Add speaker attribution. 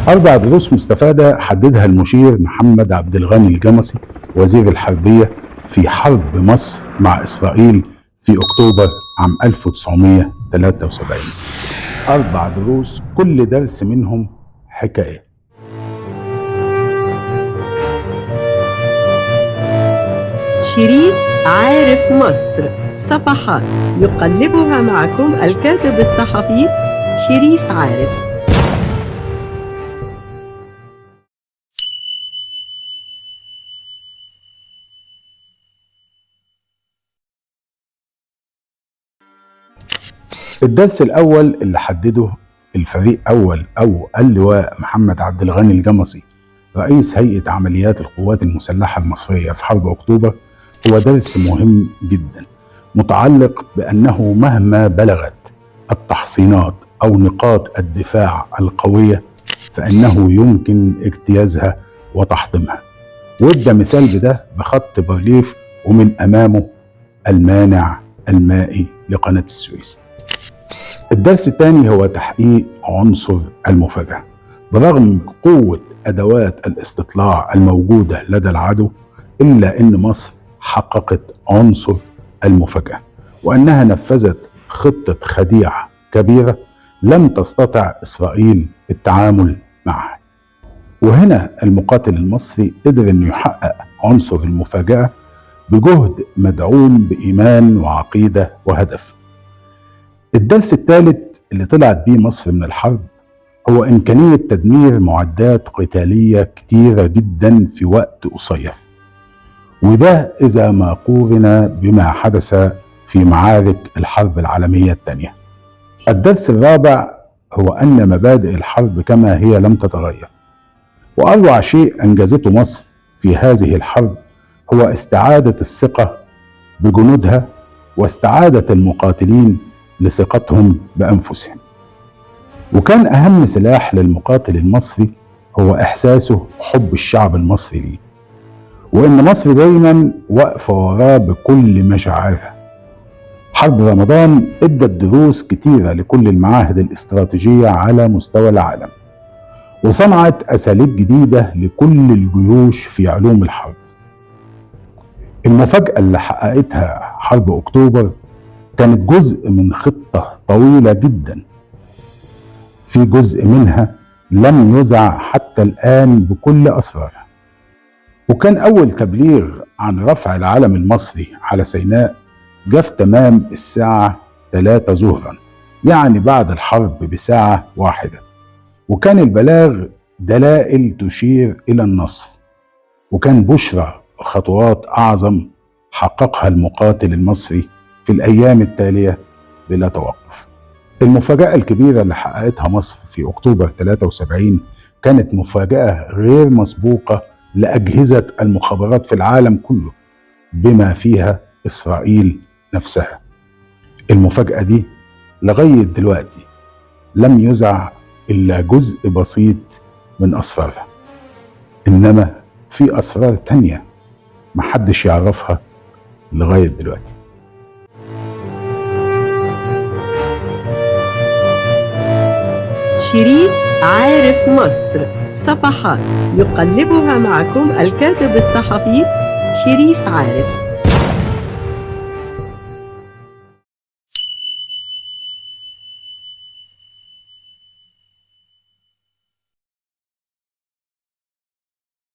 Speaker 1: أربع دروس مستفادة حددها المشير محمد عبد الغني الجمصي وزير الحربية في حرب مصر مع إسرائيل في أكتوبر عام 1973. أربع دروس كل درس منهم حكاية.
Speaker 2: شريف عارف مصر، صفحات يقلبها معكم الكاتب الصحفي شريف عارف.
Speaker 1: الدرس الأول اللي حدده الفريق أول أو اللواء محمد عبد الغني الجمصي رئيس هيئة عمليات القوات المسلحة المصرية في حرب أكتوبر هو درس مهم جدا، متعلق بأنه مهما بلغت التحصينات أو نقاط الدفاع القوية فإنه يمكن اجتيازها وتحطيمها. وادى مثال بده بخط بارليف ومن أمامه المانع المائي لقناة السويس. الدرس الثاني هو تحقيق عنصر المفاجأة. برغم قوة أدوات الاستطلاع الموجودة لدى العدو إلا أن مصر حققت عنصر المفاجأة، وأنها نفذت خطة خديعة كبيرة لم تستطع إسرائيل التعامل معها. وهنا المقاتل المصري قدر أن يحقق عنصر المفاجأة بجهد مدعوم بإيمان وعقيدة وهدف. الدرس الثالث اللي طلعت بيه مصر من الحرب هو إمكانية تدمير معدات قتالية كتيرة جدا في وقت قصير، وده إذا ما قورن بما حدث في معارك الحرب العالمية الثانية. الدرس الرابع هو أن مبادئ الحرب كما هي لم تتغير، وأروع شيء أنجزته مصر في هذه الحرب هو استعادة الثقة بجنودها واستعادة المقاتلين لثقتهم بأنفسهم. وكان أهم سلاح للمقاتل المصري هو إحساسه حب الشعب المصري ليه، وإن مصر دايما واقفة وراه بكل مشاعرها. حرب رمضان ادت دروس كتيرة لكل المعاهد الاستراتيجية على مستوى العالم، وصنعت أساليب جديدة لكل الجيوش في علوم الحرب. المفاجأة اللي حققتها حرب أكتوبر كانت جزء من خطة طويلة جدا، في جزء منها لم يذع حتى الآن بكل أسرارها. وكان أول تبليغ عن رفع العلم المصري على سيناء جاء في تمام الساعة 3 ظهرا، يعني بعد الحرب بساعة واحدة، وكان البلاغ دلائل تشير إلى النصر، وكان بشرى خطوات أعظم حققها المقاتل المصري في الأيام التالية بلا توقف. المفاجأة الكبيرة اللي حققتها مصر في أكتوبر 73 كانت مفاجأة غير مسبوقة لأجهزة المخابرات في العالم كله بما فيها إسرائيل نفسها. المفاجأة دي لغاية دلوقتي لم يذع إلا جزء بسيط من أسرارها، إنما في أسرار تانية محدش يعرفها لغاية دلوقتي.
Speaker 2: شريف عارف مصر، صفحات يقلبها معكم الكاتب الصحفي شريف عارف.